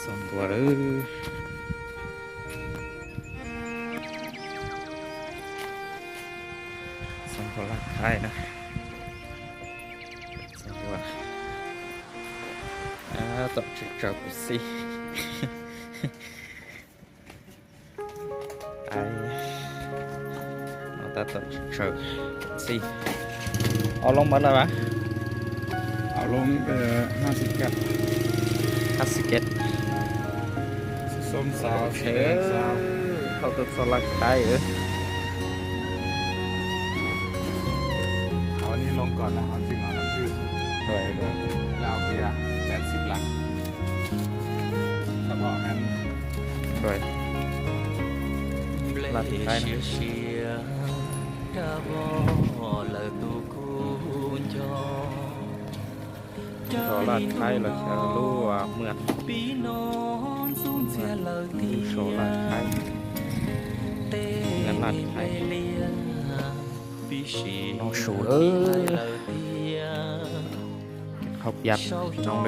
Txog ntua lawm. Txog ntua Laj Thaib na. Txog ntua. Tab tom tsaws tsaws kuv xib. No tab tom tsaws tsaws kuv xib. Ao loo npaum li cas? Ao loo hab xi kej. Hab xi kej. Xov xov, thaum twg txog Laj Thaib. Laj Thaib. Zos Laj Thaib los xyov lub muaj, lub zos Laj Thaib, Laj Thaib. No su lawm. Hauv pias no lawm.